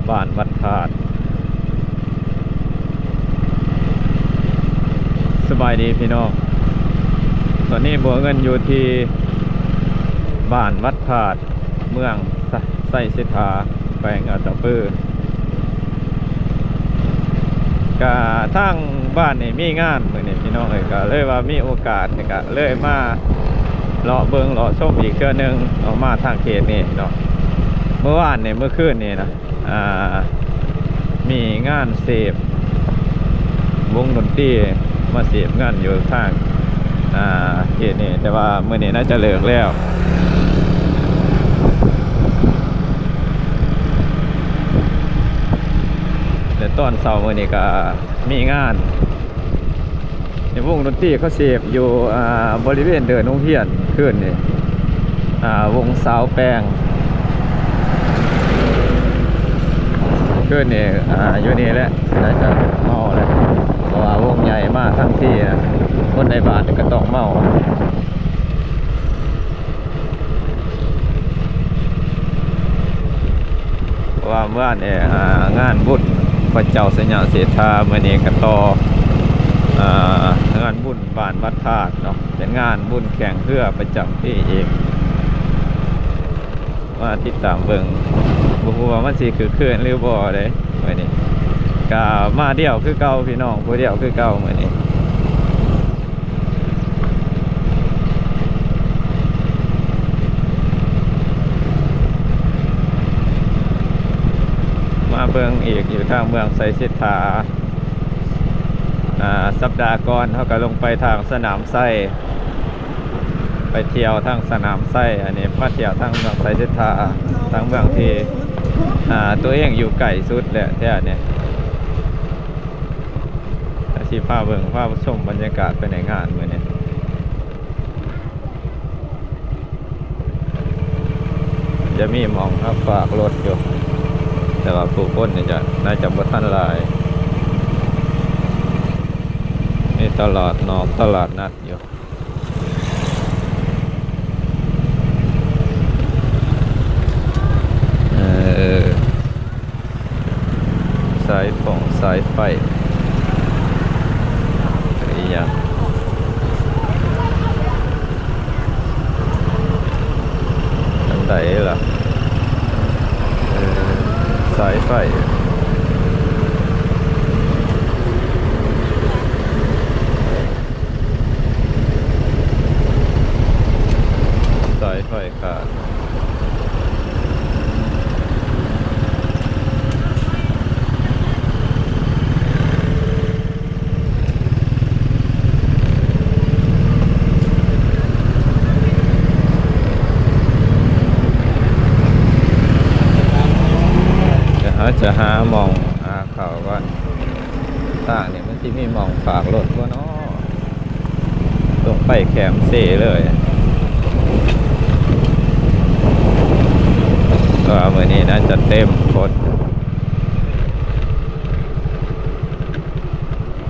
ບ້ານວັດທາດ. ສະບາຍດີພີ່ນ້ອງ, ຕອນນີ້ບົວເງິນຢູ່ທີ່ບ້ານວັດທາດ ເມືອງໄຊເສດຖາ ແຂວງອັດຕະປື. ກະທາງບ້ານນີ້ມີງານມື້ນີ້ພີ່ນ້ອງເອີຍ, ກະເລີຍວ່າມີໂອກາດນີ້ ກະເລີຍມາເລາະເບິ່ງເລາະຊົມອີກເທື່ອໜຶ່ງເນາະ, ມາທາງເຂດນີ້ເນາະ. ເມື່ອວານນີ້ ເມື່ອຄືນນີ້ນະ ອ່າ ມີງານເສບ ວົງດົນຕີມາເສບງານຢູ່ທາງ ອ່າ ເຂດນີ້, ແຕ່ວ່າມື້ນີ້ໜ້າຈະເລີກແລ້ວ. ແລະ ຕອນເຊົ້າມື້ນີ້ກະມີງານ ໃນວົງດົນຕີເຂົາເສບຢູ່ ອ່າ ບໍລິເວນເດີ່ນໂຮງຮຽນຄືນນີ້ ອ່າ ວົງສາວແປງ ຄືນນີ້ ອ່າ ຢູ່ນີ້ແຫຼະ ໜ້າຈະເມົາແຫຼະ ເພາະວ່າວົງໃຫຍ່ມາທັງທີນະ ຄົນໃນບ້ານກໍຕ້ອງເມົາ. ເພາະວ່າເມື່ອວານນີ້ ອ່າ ງານບຸນພະເຈົ້າໄຊຍະເສດຖາ, ມື້ນີ້ກໍຕໍ່ ອ່າ ງານບຸນບ້ານວັດທາດເນາະ, ເປັນງານບຸນແຂ່ງເຮືອປະຈຳປີອີກ. ມາຕິດຕາມເບິ່ງ ບໍ່ຮູ້ວ່າມັນຊິຄຶກຄື້ນຫຼືບໍ່ເດ້. ມື້ນີ້ກໍມາດຽວຄືເກົ່າ ພີ່ນ້ອງ, ຜູ້ດຽວຄືເກົ່າມື້ນີ້. ມາເບິ່ງອີກຢູ່ທາງເມືອງໄຊເສດຖາ. ອ່າ ສັບດາກ່ອນເຮົາກໍລົງໄປທາງສະໜາມໄຊ ໄປທ່ຽວທາງສະໜາມໄຊ, ອັນນີ້ມາທ່ຽວທາງເມືອງໄຊເສດຖາ, ທາງເມືອງທີ່ ອ່າ ຕົວເອງຢູ່ໃກ້ສຸດແຫຼະແຖວນີ້. ແລ້ວຊິພາເບິ່ງ ພາຊົມບັນຍາກາດພາຍໃນງານມື້ນີ້. ຈະມີໝ່ອງຮັບຝາກລົດຢູ່ ແຕ່ວ່າຜູ້ຄົນນີ້ຈະ ໜ້າຈະບໍ່ທັນຫຼາຍ, ມີຕະຫຼາດນອກ ຕະຫຼາດນັດຢູ່. ເອີ ສາຍຟົງສາຍໄຟ ອີຫຍັງ ອັນໃດລະ? ເອີ ສາຍໄຟ ສາຍໄຟ ດຽວເຮົາຈະຫາໝ່ອງຫາເຂົ້າກ່ອນ. ທາງນີ້ມັນຊິມີໝ່ອງຝາກລົດບໍ່ເນາະ? ລົງໄປແຄມເຊເລີຍ ເພາະວ່າມື້ນີ້ໜ້າຈະເຕັມຄົນ.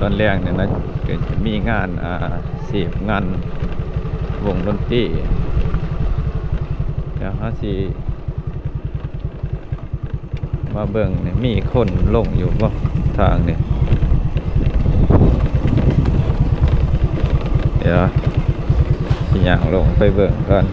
ຕອນແລງນີ້ນະ ກໍຈະມີງານ ອ່າ ເສບງານວົງດົນຕີ. ດຽວເຮົາຊິ ມາເບິ່ງນີ້ ມີຄົນລົງຢູ່ບໍ່ທາງນີ້? ດຽວຊິຍ່າງລົງໄປເບິ່ງກ່ອນ.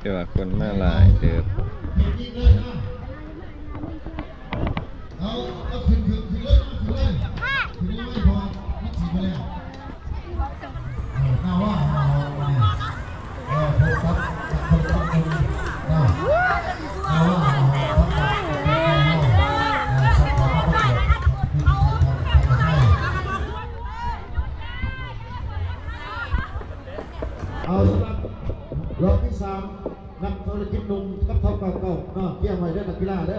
ແຕ່ວ່າຄົນມາຫຼາຍເຕີບ. ເອົາ ເອົາ ຂຶ້ນ ຂຶ້ນ ຂຶ້ນເລີຍ ຂຶ້ນເລີຍ ຂຶ້ນເລີຍ ເພາະວ່າມັນສີໄປແລ້ວ. ເອີ ໜ້າວ່າງ ເອີ ພົບກັບ ກັບຄົນຄົນໜຶ່ງເນາະ. ໜ້າວ່າງ ເຮົາ ເຮົາ ເຮົາ ເຮົາ ເຮົາ ເຮົາ ເຮົາ ເຮົາ ເອົາ ສຳລັບລອບທີສາມ ນັກທຸລະກິດໜຸ່ມກັບທອບເກົ້າເກົ້າເນາະ, ກຽມໄວ້ເດີ ນັກກິລາເດີ.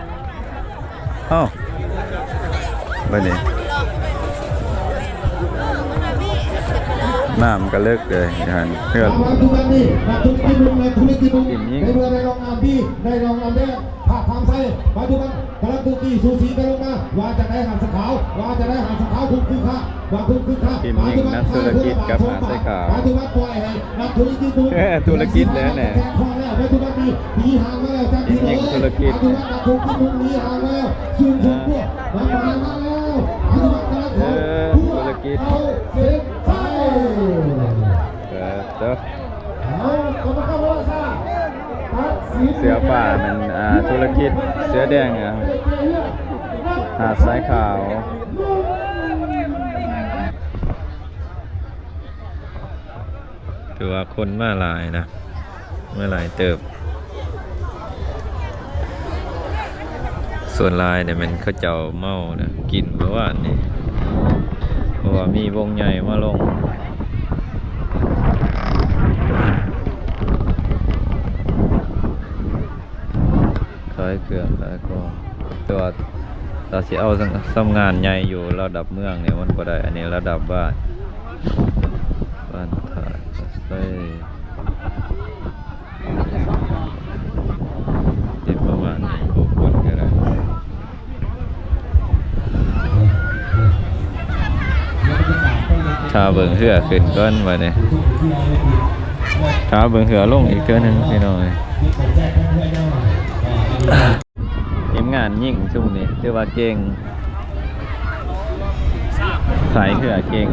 ເອົ້າ ບັດນີ້ ນ້ຳກໍເລິກເລີຍຫັ້ນ ເຮືອນ ປັດຈຸບັນນີ້ ນັກທຸລະກິດໜຸ່ມ ນັກທຸລະກິດໜຸ່ມ ໃນເມື່ອໄດ້ລອງນ້ຳດີ ໄດ້ລອງນ້ຳແດງ ພາບທາງໄຊ ປັດຈຸບັນກຳລັງໂກກີສູສີກັນລົງມາ ວ່າຈະໄດ້ຫາດສະຂາວ ວ່າຈະໄດ້ຫາດສະຂາວ ຄຸ້ມຄືຄ່າ ວ່າຄຸ້ມຄືຄ່າ ທີມຍິງນັກທຸລະກິດກັບຫາດຊາຍຂາວ ປັດຈຸບັນປ່ອຍໃຫ້ ເອີ ທຸລະກິດແຫຼະແນ່ ທີມຍິງທຸລະກິດ ເອີ ທຸລະກິດ ເອີ ເຈົ້າ ເສືອຟ້າແມ່ນ ອ່າ ທຸລະກິດ ເສືອແດງ ອ່າ ຫາດຊາຍຂາວ. ຖືວ່າຄົນມາຫຼາຍນະ ມາຫຼາຍເຕີບ ສ່ວນຫຼາຍນີ້ແມ່ນເຂົາເຈົ້າເມົານະ ກິນເມື່ອວານນີ້ ເພາະວ່າມີວົງໃຫຍ່ມາລົງ ຂາຍເຄື່ອງຂາຍຂອງ ແຕ່ວ່າຖ້າຊິເອົາສ່ຳງານໃຫຍ່ຢູ່ລະດັບເມືອງນີ້ມັນບໍ່ໄດ້ ອັນນີ້ລະດັບບ້ານ ບ້ານທ່າໄຊ ເຕັມປະມານນີ້ ໂອ້ ຄົນກໍໄດ້ ຖ້າເບິ່ງເຮືອຂຶ້ນກ່ອນບັດນີ້ ຖ້າເບິ່ງເຮືອລົງອີກເທື່ອໜຶ່ງພີ່ນ້ອງເອີຍ. ທີມງານຍິງຊຸມນີ້ຖືວ່າເກັ່ງ ພາຍເຮືອເກັ່ງ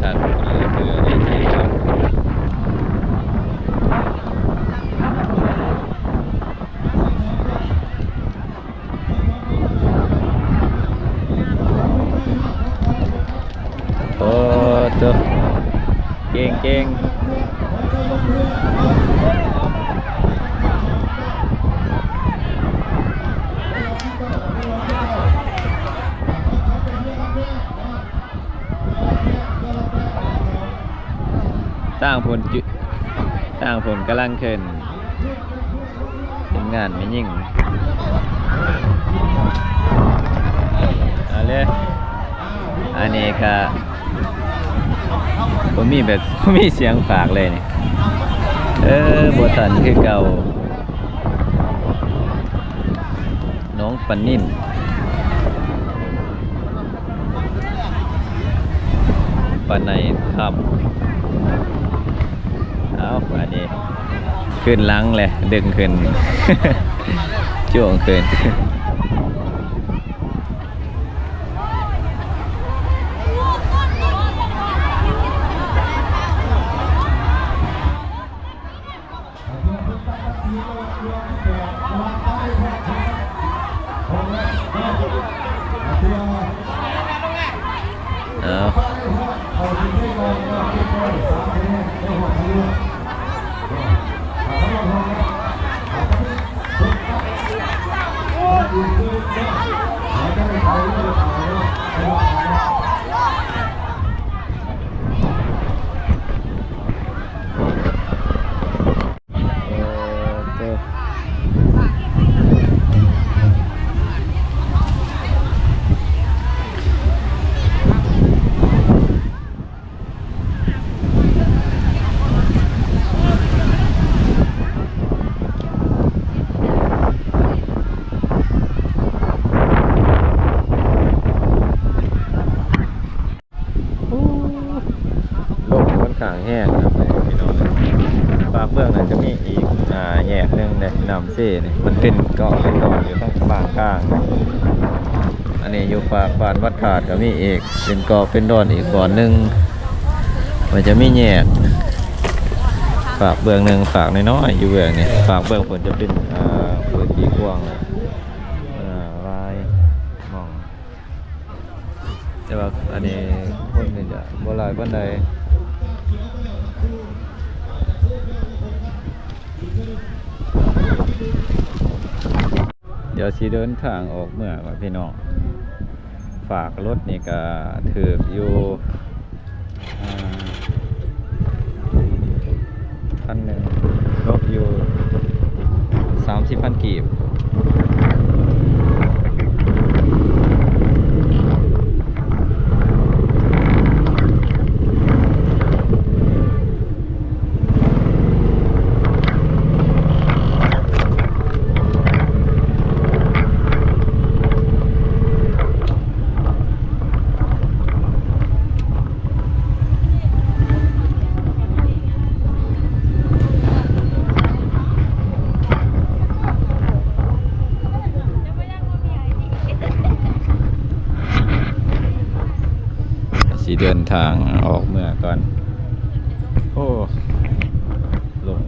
ຄັກເຮືອໄດ້ທີ່ ໂອ້ໂຕ ເກັ່ງໆ. ຕ່າງຄົນ ຕ່າງຄົນກຳລັງຂຶ້ນ ທີມງານແມ່ຍິງ ເອົາເລີຍ ອັນນີ້ກະບໍ່ມີແບບ ບໍ່ມີສຽງພາກເລີຍນີ້ ເອີ ບໍ່ທັນຄືເກົ່າ ໜອງປານິນ ປາໄນຄຳ ເອົາ ອັນນີ້ຂຶ້ນຫຼັງແຫຼະ ດຶງຂຶ້ນ ຈ້ວງຂຶ້ນ. ເອົາ ເອີ ເອີ ໂອ້ ລົມຂ້ອນຂ້າງແຮງນະພີ່ນ້ອງເອີຍ. ຟາກເບື້ອງນັ້ນກະມີອີກ ອ່າ ແຍກໜຶ່ງເດ້ ນ້ຳເຊນີ້ ມັນເປັນເກາະເປັນດອນຢູ່ຂ້າງກາງ. ອັນນີ້ຢູ່ຟາກບ້ານວັດທາດກະມີອີກ ເປັນເກາະເປັນດອນອີກບ່ອນໜຶ່ງ. ມັນຈະມີແຍກ ຟາກເບື້ອງໜຶ່ງ ຟາກນ້ອຍໆ ຢູ່ເບື້ອງນີ້ ຟາກເບື້ອງພຸ້ນຈະເປັນ ອ່າ ພື້ນທີ່ກວ້າງ ອ່າ ຫຼາຍໝ່ອງ. ແຕ່ວ່າອັນນີ້ຄົນນີ້ຈະບໍ່ຫຼາຍປານໃດ. ດຽວຊິເດີນທາງອອກເມືອກ່ອນພີ່ນ້ອງ. ຟາກລົດນີ້ກະຖືກຢູ່ ອ່າ ພັນໜຶ່ງ ຕົກຢູ່ສາມສິບພັນກີບ. ຊິເດີນທາງອອກເມືອກ່ອນ. ໂອ້ ລົງ.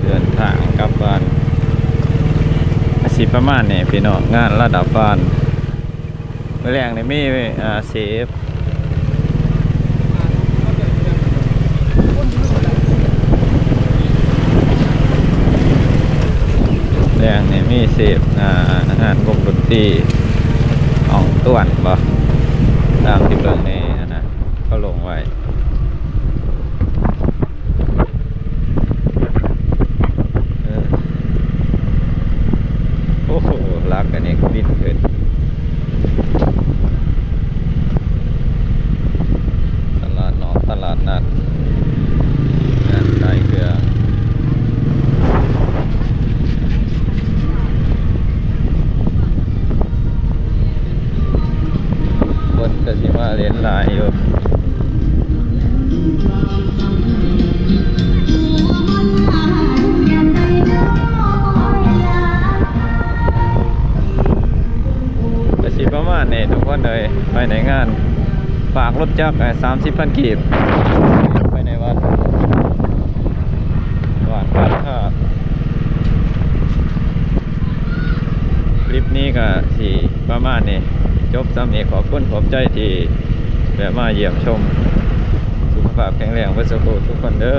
ເດີນທາງກັບບ້ານ ກະຊິປະມານນີ້ພີ່ນ້ອງ, ງານລະດັບບ້ານ. ມື້ແລງນີ້ມີ ອ່າ ເຊຟ ແລງນີ້ມີເຊຟ ອ່າ ງານວົງດົນຕີອອງຕວນບໍ ຕາມທີ່ເບິ່ງໃນອັນນັ້ນ ເຂົາລົງໄວ້. ເອີ ໂອ້ໂຫ ຫຼັກອັນນີ້ກໍບິນຂຶ້ນ. ຕະຫຼາດນ້ອຍ ຕະຫຼາດນັດ ງານຂາຍເຄື່ອງ. ຄົນກໍຊິມາຫຼິ້ນຫຼາຍຢູ່. ກະຊິປະມານນີ້ທຸກຄົນເອີຍ, ພາຍໃນງານຝາກລົດຈັກ ສາມສິບພັນກີບ ພາຍໃນວັດ ວັດພະທາດ. ຄລິບນີ້ກະຊິປະມານນີ້ ຈົບສ່ຳນີ້. ຂອບຄຸນຂອບໃຈທີ່ແວະມາຢ້ຽມຊົມ. ສຸຂະພາບແຂງແຮງເບິດສູ່ຜູ້ສູ່ຄົນເດີ.